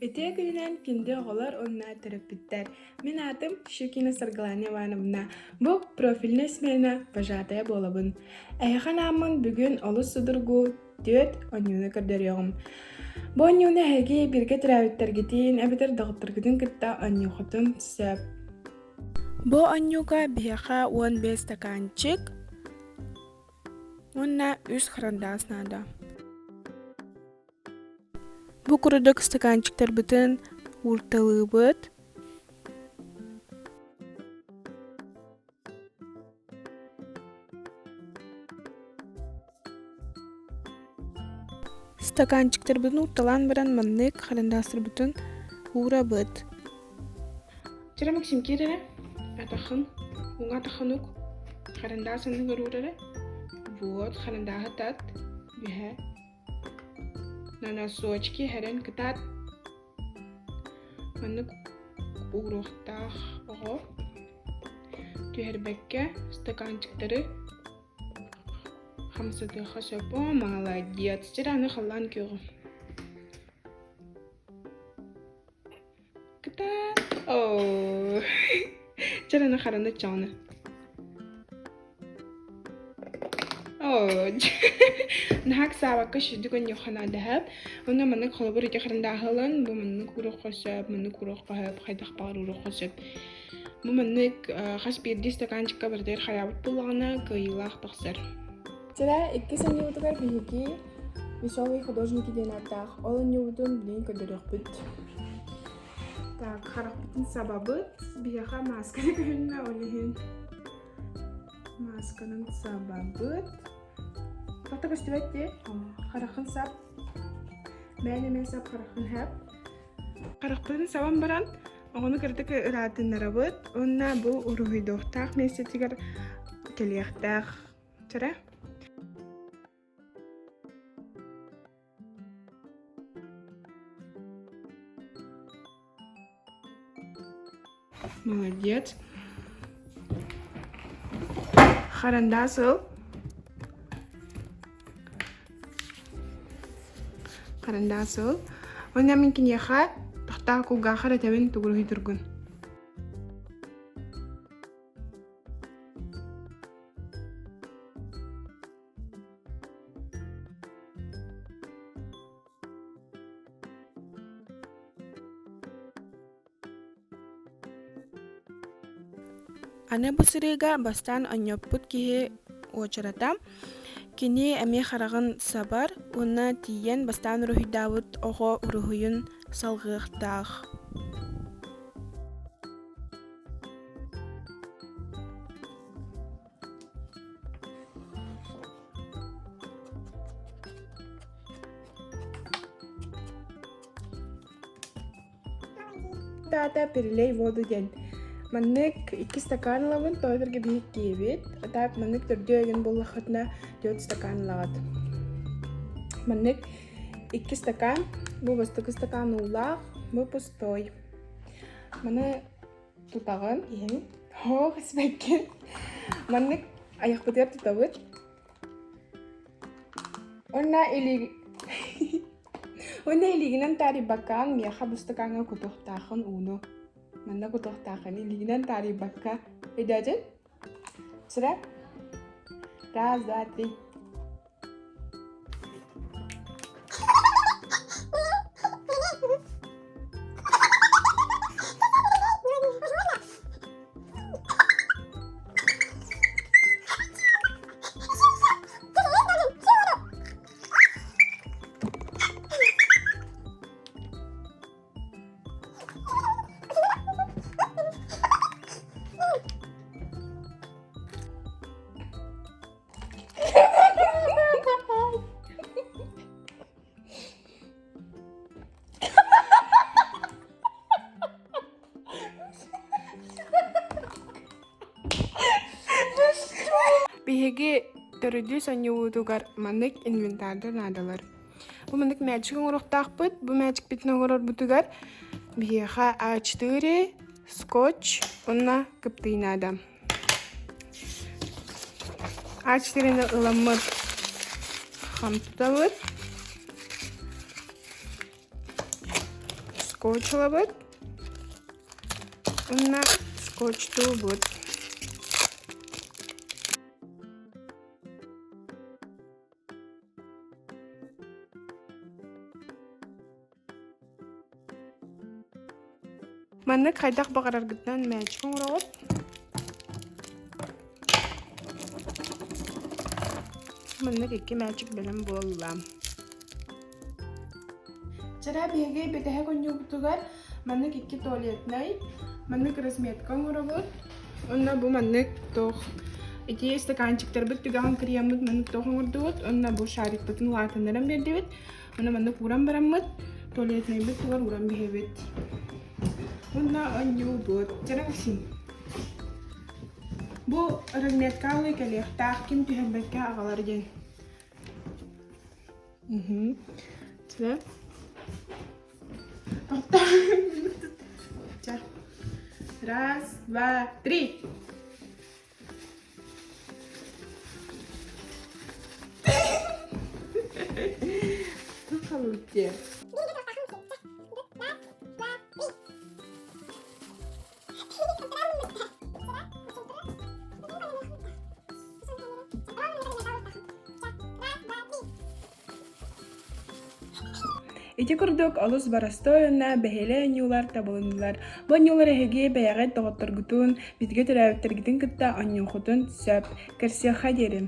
Үтүө күнүнэн күндү оҕолор уонна төрөппүттэр! Мин аатым Щукина Саргылана Ивановна. Бу профильнай смена вожатая буолабын. Эһиэхэ анааммын бүгүн олус судургу түөрт оонньууну көрдөрүөҕүм. Бу оонньууну эһиги бииргэ төрөөбүттэргитин эбэтэр доҕотторгутун кытта оонньуоххутун сөп. Бу оонньууга биһиэхэ 15 стаканчик уонна үс харандаас наада. Бу курдук ыстакаанчыктарбытын уурталыыбыт. Стаканчиктарбытын уурталаан баран маннык харандаастарбытын уурабыт. Чара Максим киир эрэ, атаххын, уҥа атаххын ук, харандаас анныгар уур эрэ. Вот, харандааһы тат, үөһэ На носочки иһэрэн кытаат маннык ууруохтаах оҕо түһэрбэккэ стаканчиктары хамсатыахха сөп. О, молодец! Чэ аны халлаан күөҕү. Кытаат! Оо! Чэ аны хараны чоҕуна. Оо, наһаа ыксаабакка сүүрдүк оонньуохха наада Онно маннык холобур ити харандааһы ылан, бу маннык ууруохха сөп, маннык ууруохха сөп, хайдах баҕар ууруохха сөп. Бу маннык хас биирдии стаканчикка барытыгар хайаабыт буоллаҕына, кыайыылаах тахсар. Чэрэ иккис оонньуубутугар биһиги «Веселые художники» диэн ааттаах ол оонньуубутун билигин көрдөрүөхпүт. Так, харахпытын сабабыт. Биһиэхэ маасканы көһүннэ, ол иһин маасканан сабабыт. Тоҕо көстүбэт дии. Хараххын сап. Мээнэ сап хараххын хэп. Харахпытын сабан баран, оҕону кыратык ыраатыннарабыт уонна бу уруһуйдуохтаах миэстэтигэр кэлиэхтээх. Чэрэ. Молодец. Харандаас ыл. Харандаас ыл. Уонна мин киниэхэ тохтоо кулгааххар этэбин тугуруһуйдургун. Аны бу сырыыга бастаан оонньоппут киһи уочарата, кини эмиэ хараҕын сабар уонна тиийэн бастаан уруһуйдаабыт оҕо уруһуйун салҕыахтаах. Таата перелей воду диэн. Маннык икки стакан ылабын, тоҕо биһик киэбит. Так маннык төрдүө өгөн буоллаххытына түөрт стакан ылаҕыт. Маннык икки стакан, бу бастакы стакан уулаах, бу пустой. Маны тутаҕын иһин Һоох испэккин. Маннык айахпытыгар тутабыт. Уонна илии Уонна илиигинэн таарыйбаккаан миэхэ бу стакаҥҥа кутуохтааххын ууну. Манна кутуохтааххын илиигинэн таарыйбакка. Өйдөөтүн? Сыра. Раз, два, три. Биһиги төрүдүс оонньуубутугар маннык инвентардар наадалар. Бу маннык мээчик оҥоруохтаахпыт. Бу мээчикпитин оҥорорбутугар биһиэхэ А4, скотч уонна кыптый наада. А4-ни ыламмыт хам тутабыт. Скотч ылабыт. Уонна скотчтуубут. Маннык хайдах баҕараргытынан мээчик оҥороҕут. Маннык икки мээчик бэлэм буолла. Чара биһиги бүтэһик оонньуубутугар маннык икки туалетнай, маннык разметка оҥоробут. Уонна бу маннык туох ити стаканчиктарбыт түгэҕин кырыйаммыт маннык туох оҥордубут. Уонна бу шарикпытын улаатыннаран биэрдибит. Уонна маннык ууран бараммыт, туалетнайбыт тугар ууран биһэбит. Уонна оонньуубут. Чара Максим. Бу разметкалыы кэлиэхтээх ким түһэрбэккэ аҕалар диэн. Угу. Чэ. Чэ. Раз, два, три. Халыте. Ити курдук олус боростуой уонна бэһиэлэй оонньуулар табылыннылар. Бу оонньуулар эһиги бэйэҕит доҕотторгутун, бииргэ төрөөбүттэргитин кытта оонньуоххутун сөп. Көрсүөххэ диэри.